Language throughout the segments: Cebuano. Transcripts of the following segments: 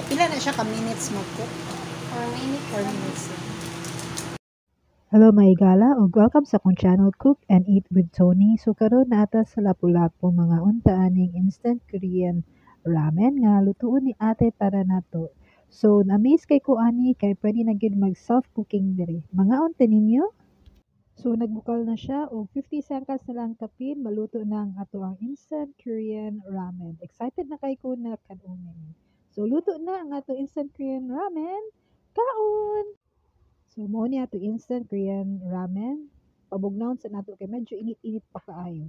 Pila na siya ka minutes mag-cook? 4 minutes. 4 minutes. Hello mga higala ug welcome sa akong channel, Cook and Eat with Tony. So karon naa ta sa Lapu-Lapu, mga unta aning instant Korean ramen nga lutuon ni ate para nato. So na-amaze kay ko ani kay pwede na gyud mag self cooking diri. Mangaon ta ninyo? So nagbukal na siya og 50 seconds na lang kapin maluto na ang ato ang instant Korean ramen. Excited na kay ko na kanunin. So luto na ang ato instant Korean ramen. Kaon! So mao ni ato instant Korean ramen. Pabugnawon sa nato kay medyo init-init pa kaayo.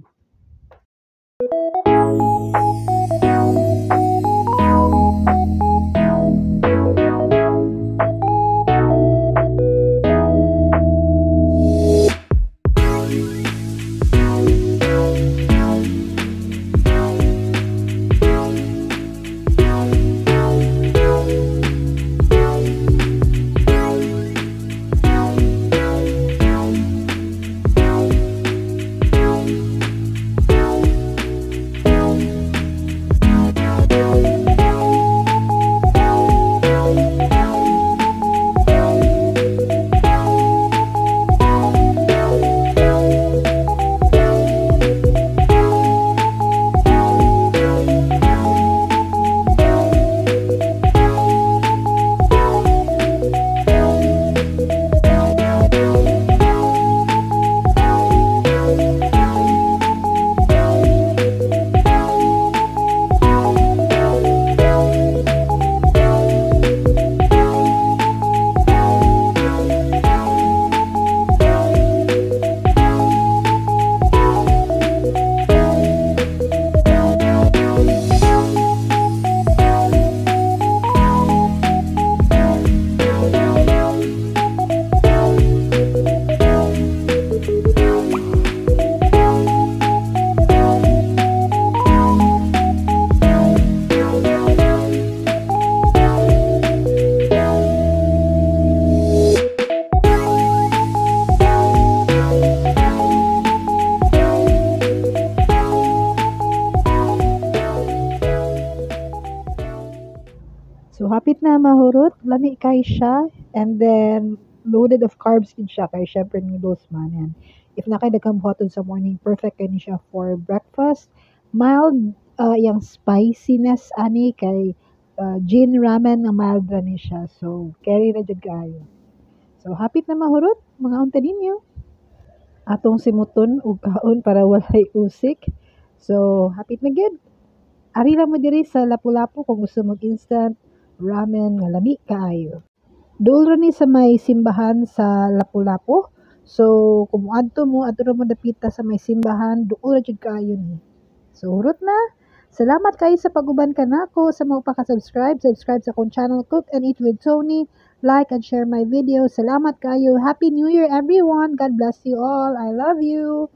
So hapit na mahurot, lami kay siya, and then loaded of carbs din siya kay syempre noodles man yan. If naa kay daghang buhaton sa morning, perfect kay ni siya for breakfast. Mild yang spiciness ani kay Jin Ramen nga mild ra ni siya. So carry ra jud kaayo. So hapit na mahurot, mga unta ninyo. Atong simuton og kaon para walay usik. So hapit na gyud. Ari ra mo diri sa Lapu-Lapu kung gusto mag instant ramen nga lami kaayo. Duol ra ni sa may simbahan sa Lapu-Lapu. So kung moadto mo, adto ra mo dapita sa may simbahan, duol ra jud kaayo ni. So hurot na. Salamat kayo sa pag-uban kanako sa mga pa-subscribe, subscribe sa akong channel, Cook and Eat with Tony, like and share my video. Salamat kayo. Happy New Year, everyone. God bless you all. I love you.